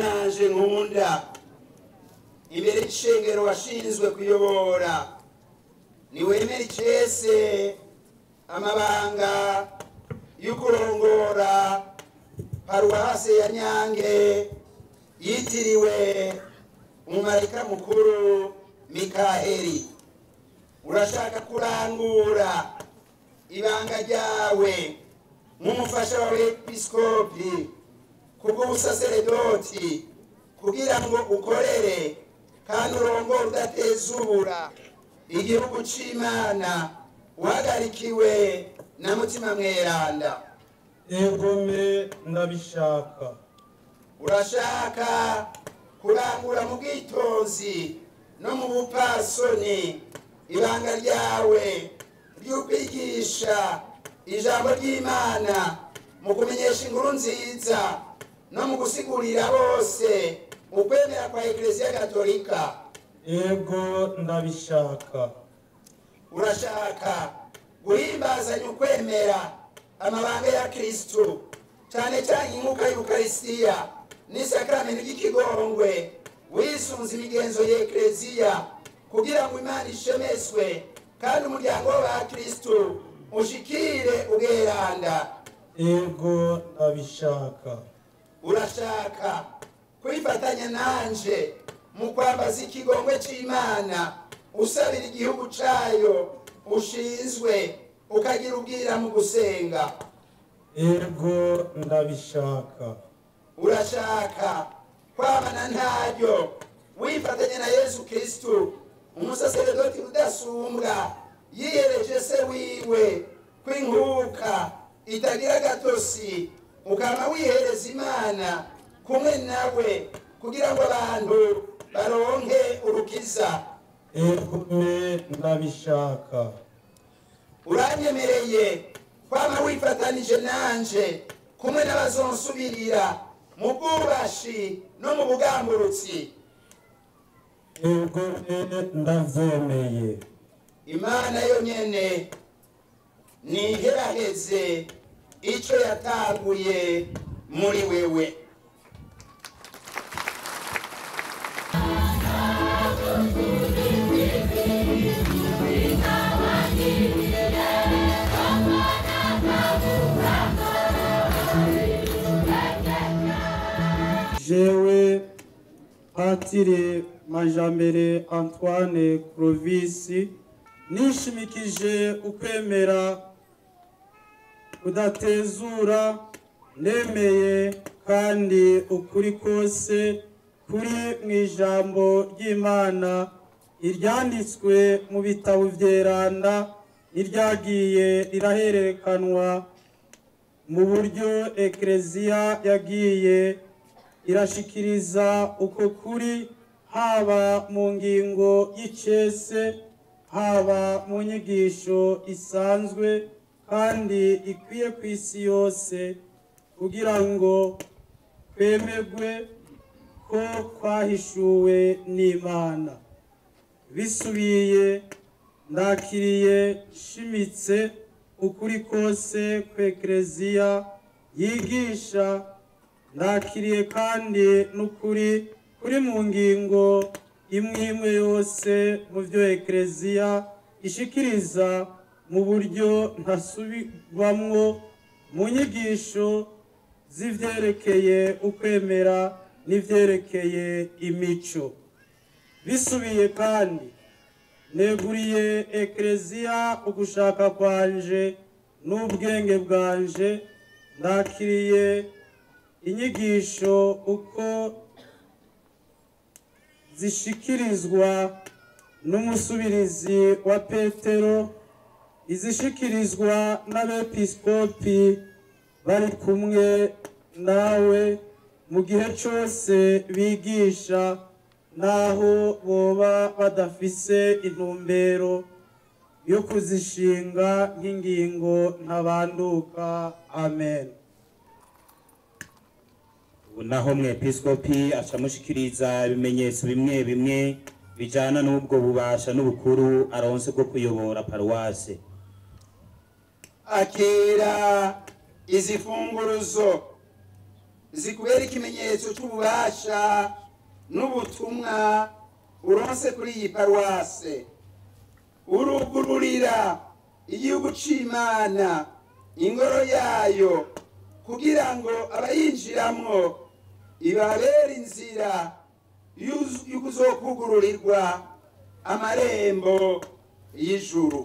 Mwananje nkunda, imbere y'ishengero washinzwe kuyobora, niwemera icese amabanga y'ukurongora paruwase ya Nyange yitiriwe umumarayika mukuru Mikaheli. Urashaka kurangura ibanga ryawe nk'umufasha w'abepiskopi kubw'ubusaseredoti, kugira ngo ukorere kandi urongore udatezubura igihugu c'Imana uhagarikiwe na Mutima Mweranda. Egome ndabishaka. Urashaka kurangura mu bwitonzi no mu bupfasoni ibanga ryawe ry'ukwigisha ijambo ry'Imana mu kumenyesha inkuru nziza no mu gusigurira bose ukwemera kwa Eklezia Gatolika. Ego ndabishaka. Urashaka guhimbazanya ukwemera amabanga ya Kristu, cyane cyane inkuka y'Ukaristiya n'isakramento ry'ikigongwe, wisunze imigenzo y'Eklezia kugira ngo Imana ishemeswe kandi umuryango w'abakristu ushikire ubweranda. Ego ndabishaka. Urashaka kwifatanya nanje mu kwambaza ikigongwe c'Imana, usabira igihugu cayo ushinzwe, ukagira ubwira mu gusenga. Ego ndabishaka. Urashaka kwamana ntaryo wifatanya na Yesu Kristu, umusaseredoti udasumbwa, yiyereje se wiwe kw'inkuka itagira gatosi, ukama wihereza Imana kumwe nawe kugira ngo abantu baronke urukiza. Egome ndabishaka. Uranyemereye kwama wifatanije nanje kumwe n'abazonsubirira mu bwubashi no mu bugamburutsi. Egome ndavyemeye. Imana yonyene niheraheze ico yatanguye muri wewe. Jewe Patiri Majambere Antoine Clovis, nishimikije ukwemera kudatezura, nemeye kandi ukuri kose kuri mu ijambo ry'Imana iryanditswe mu bitabo vyeranda iryagiye rirahererekanwa mu buryo Eklezia yagiye irashikiriza uko kuri, haba mu ngingo y'icese, haba mu nyigisho isanzwe kandi ikwiye ku isi yose, kugira ngo twemegwe ko kwahishuwe n'Imana. Bisubiye ndakiriye nshimitse ukuri kose kw'Eklezia yigisha, ndakiriye kandi n'ukuri kuri mu ngingo imwe imwe yose mu byo Eklezia ishikiriza mu buryo ntasubirwamwo mu nyigisho z'ivyerekeye ukwemera n'ivyerekeye imico. Bisubiye kandi neguriye Eklezia ugushaka kwanje n'ubwenge bwanje, ndakiriye inyigisho uko zishikirizwa n'umusubirizi wa Petero, izishikirizwa n'abepiskopi bari kumwe nawe mu gihe cyose bigisha, naho boba badafise intumbero yo kuzishinga nk'ingingo ntabanduka. Amen. Naho mwepiskopi acamushikiriza ibimenyetso bimwe bimwe bijana n'ubwo bubasha n'ubukuru aronse bwo kuyobora paruwase. Akira izi funguruzo Zikubera ikimenyetso cy'ububasha n'ubutumwa uronse kuri iyi paruwase. Urugururira igihugu c'Imana ingoro yayo, kugira ngo abayinjiramwo ibabere inzira y'ukuzokugururirwa amarembo y'ijuru.